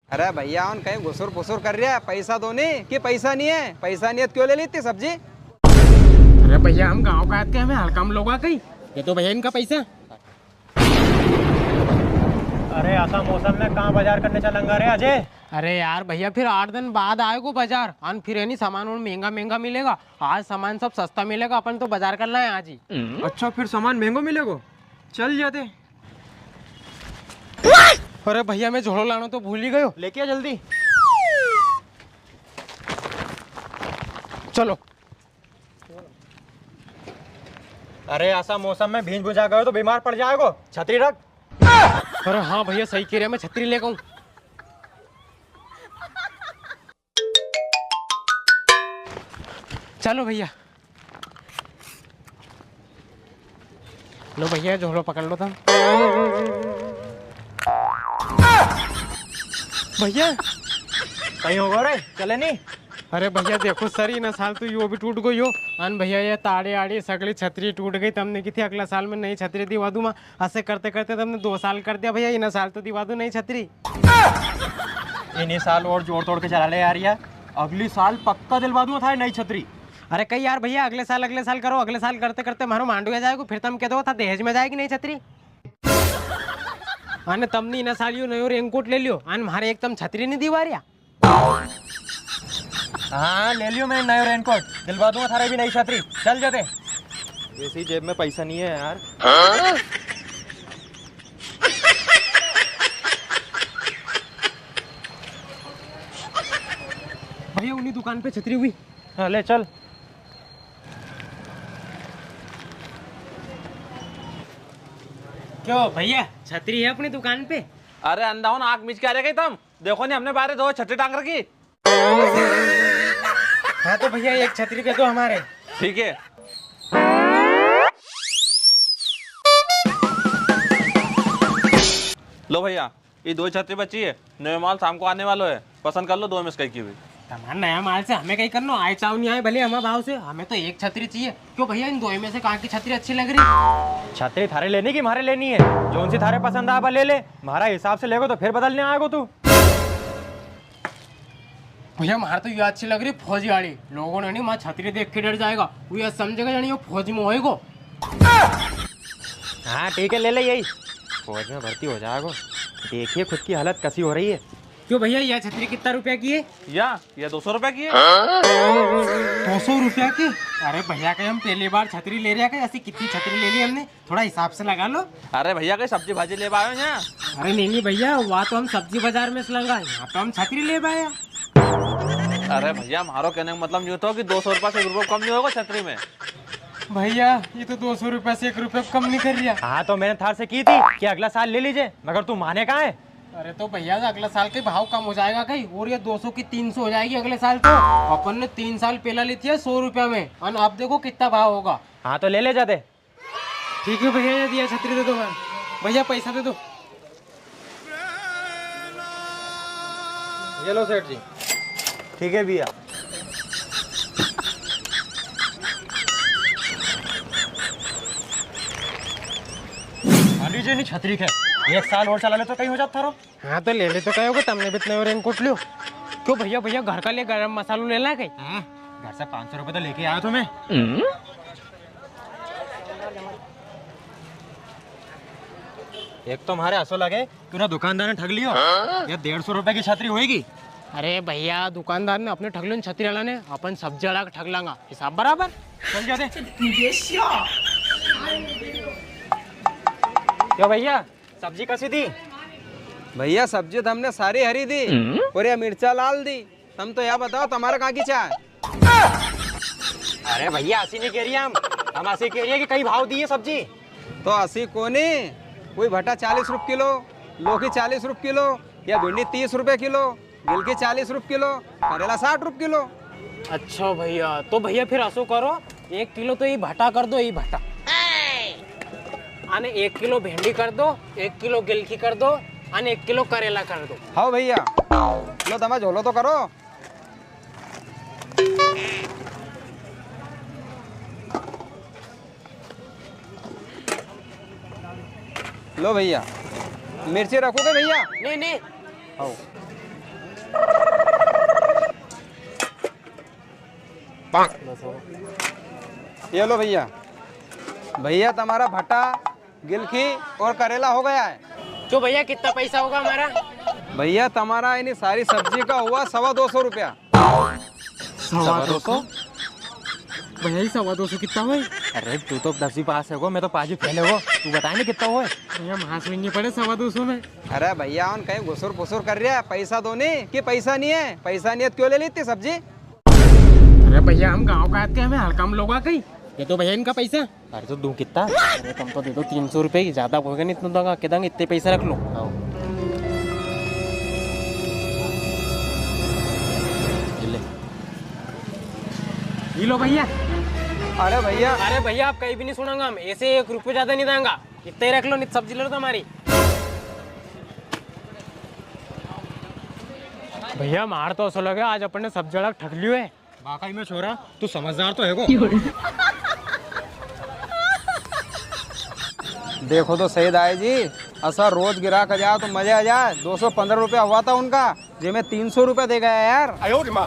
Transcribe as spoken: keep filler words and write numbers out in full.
अरे भैया, उन कई घुसुर फुसुर कर रिया है, पैसा दो नी कि पैसा नी है, पैसा नी है तो क्यों ले ली इतनी सब्जी? अरे भैया, हम गांव का आदमी, हमें हल्का में लोगा कई, ये दो भैया इनका पैसा। अरे, असा मौसम में कहाँ बाजार करने चलेंगा रे अजय? अरे यार भैया, फिर आठ दिन बाद आएगो बाजार, अन फिर है नी सामान और महंगा महंगा मिलेगा। आज सामान सब सस्ता मिलेगा, अपन तो बाजार करना है आज ही। अच्छा, फिर सामान महंगो मिलेगो, चल जाते। अरे भैया, मैं झोलो लानो तो भूल ही गयो। लेके आ जल्दी। चलो। अरे, असा मौसम में भींज भुंजा गयो तो बीमार पड़ जाएगो। छतरी रख। अरे हाँ भैया, सही कह रहे, मैं छतरी लेके आऊँ। चलो भैया। लो भैया, झोलो पकड़ लो तुम। भैया। कई होगो रे, चले नी? अरे भैया, देखो सर, इना साल तो यो भी टूट गयो। अन भैया, ये ताड़े आड़ी सगली छतरी टूट गई। तमने की थी अगला साल में नई छतरी दिवा दूंगा। असे करते करते तमने दो साल कर दिया भैया, इना साल तो दिवा दो नई छतरी। इनी साल और जोड़ तोड़ के चला ले यार, ये अगली साल पक्का दिलवा दूंगा थारे नई छतरी। अरे कई यार भैया, अगले साल, अगले साल करो, अगले साल करते करते म्हारो मांडू आ जाएगो, फिर तम कह दो था दहेज में जाएगी नई छतरी। अने तमने इना साल यो नयो रेनकोट ले लियो, अने म्हारे एक तम छतरी नी दिवा रिया। हाँ, ले लियो मैंने नयो रेनकोट, दिलवा दूंगा थारे भी नई छतरी। चल जाते। वैसे ही जेब में पैसा नहीं है यार। भैया, उन्हीं दुकान पे छतरी हुई। हाँ, ले चल। क्यों भैया, छतरी है अपनी दुकान पे? अरे अंधा हो ना, आँख मीच के आ रहे कई तम? देखो नी, हमने बाहर दो छतरी टांग रखी। हाँ तो भैया, एक छतरी दे दो हमारे। ठीक है। लो भैया, ये दो ही छतरी बची है, नयो माल शाम को आने वालो है, पसंद कर लो दो में से कई की भी। तमारा नया माल से हमें कई करनो, आए चाव नी आए भले हमारे भाव से, हमें तो एक छतरी चाहिए। क्यों भैया, इन दो में से कहाँ की छतरी अच्छी लग रही? छतरी थारे लेनी की म्हारे लेनी है? जोन सी थारे पसंद आए, बा ले ले, म्हारा हिसाब से लेगो तो फिर बदलने आएगो तू। भैया, म्हारे तो ये अच्छी लग रही फौजी वाली। लोगों ने नी, म्हारी छतरी देख के डर जाएगा, वो ये समझेगा जानी वो फौज में होएगो। हाँ ठीक है, ले ले यही, फौज में भर्ती हो जाएगो। देखिए खुद की हालत कसी हो रही है। क्यों भैया, यह छतरी कितना रुपया की है? या, या दो सौ रुपया की है। दो सौ रुपया की? अरे भैया, कई हम पहली बार छतरी ले रहे हैं, कई ऐसी कितनी छतरी ले ली हमने, थोड़ा हिसाब से लगा लो। अरे भैया, कई सब्जी भाजी लेवा आयो यहाँ? अरे नी नी भैया, वा तो हम सब्जी बाजार में से लंगा, यहाँ तो हम छतरी लेवा आया। अरे भैया, म्हारो कहने का मतलब यूं थो कि दो सौ रुपया से एक रुपया कम नी होगा छतरी में। भैया, ये तो दो सौ रुपया से एक रुपया कम नी कर रिया। हाँ, तो मैंने थार से की थी कि अगला साल ले लीजे, मगर तू माने कहाँ है? अरे तो भैया, अगला साल के भाव कम हो जाएगा कई, और ये दो सौ की तीन सौ हो जाएगी अगले साल तो। अपन ने तीन साल पहला ली थी सौ रुपया में, अन अब देखो कितना भाव होगा। हाँ, तो ले ले जाते। ठीक है भैया, ये दिया, छतरी दे दो। मैं भैया, पैसा दे दो। ये लो सेठ जी। ठीक है भैया। मान लीजिए नी छतरी के, एक साल और चला ले तो कई हो जात थारो। हाँ, तो ले ले तो कई होगा, तमने भी इतने रेनकोट लियो। क्यों भैया, भैया घर का लिए गरम मसालो ले ला कई? हाँ, घर से पाँच सौ रुपए तो लेके आया था मैं। एक तो म्हारे असो लगे कि उना दुकानदार ने ठग लियो। हाँ? ये डेढ़ सौ रुपए की छतरी होएगी। अरे भैया, दुकानदार ने अपने ठग लियो, छतरी वाला ने, अपन सब्जी वाला के ठग लांगा, हिसाब बराबर। चल जाते। क्यों भैया, सब्जी कसी दी? भैया, सब्जी तो हमने सारी हरी दी, हम्म? और ये मिर्चा लाल दी। तम तो या बताओ, तमारे कहाँ की चाय? अरे भैया, असी नी कह रिया हम, हम असी कह रिया कि कई भाव दी है सब्जी। तो असी कोनी, कोई भटा चालीस रुपये किलो, लौकी चालीस रुपये किलो, या भिंडी तीस रुपये किलो, गिलकी चालीस रुपये किलो, करेला साठ रुपये किलो। अच्छा भैया, तो भैया फिर असो करो, एक किलो तो ये भटा कर दो, ये भटा। अने एक किलो भेंडी कर दो, एक किलो गिलकी कर दो, अने एक किलो करेला कर दो। हाँ भैया, लो तमारो झोलो तो करो। लो भैया, मिर्ची रखोगे भैया? नी, नी। आओ। ये लो भैया, भैया तमारा भटा, गिलकी और करेला हो गया है। क्यों भैया, कितना पैसा होगा हमारा? भैया, तमारा इनी सारी सब्जी का हुआ सवा दो सौ रुपया। सवा दो सौ? भैया, ये सवा दो सौ कितना हुआ? अरे, तू तो दसवीं पास है वो, मैं तो पाँच ही फेल है वो। तू बताए नी कितना हुआ है? भैया, मास में नहीं पड़े सवा दो सौ में। अरे भैया, उन कहीं घुसुर फुसुर कर रिया है, पैसा दो नी कि पैसा नहीं है, पैसा नहीं है तो क्यों ले ली इतनी सब्जी? अरे भैया, हम गाँव का आते हैं, हमें हल्का में लोगा कहीं। ये तो भैया इनका पैसा। अरे तो दूं कितना? अरे तुम तो दे दो तीन सौ रुपए ही, ज्यादा होएगा नहीं इतना दूंगा, कह देंगे इतने पैसे रख लो। आओ। ये ले। ये लो भैया। अरे भैया। अरे भैया, आप कहीं भी नहीं सुनांगा हम, ऐसे एक रुपये ज्यादा नहीं देंगा, इतना ही रख लो, नहीं तो सब्जी ले लो तुम्हारी। भैया, मार तो असो लगे आज अपन ने सब्जी वाला ठग लियो है। वाकई में छोरा, तू समझदार तो है को। देखो तो सही दाई जी, असा रोज गिराक आ जाए तो मजा आ जाए। दो सौ पन्द्रह रुपया हुआ था उनका, जे मैं तीन सौ रुपया दे गया यार। आयो रे माँ।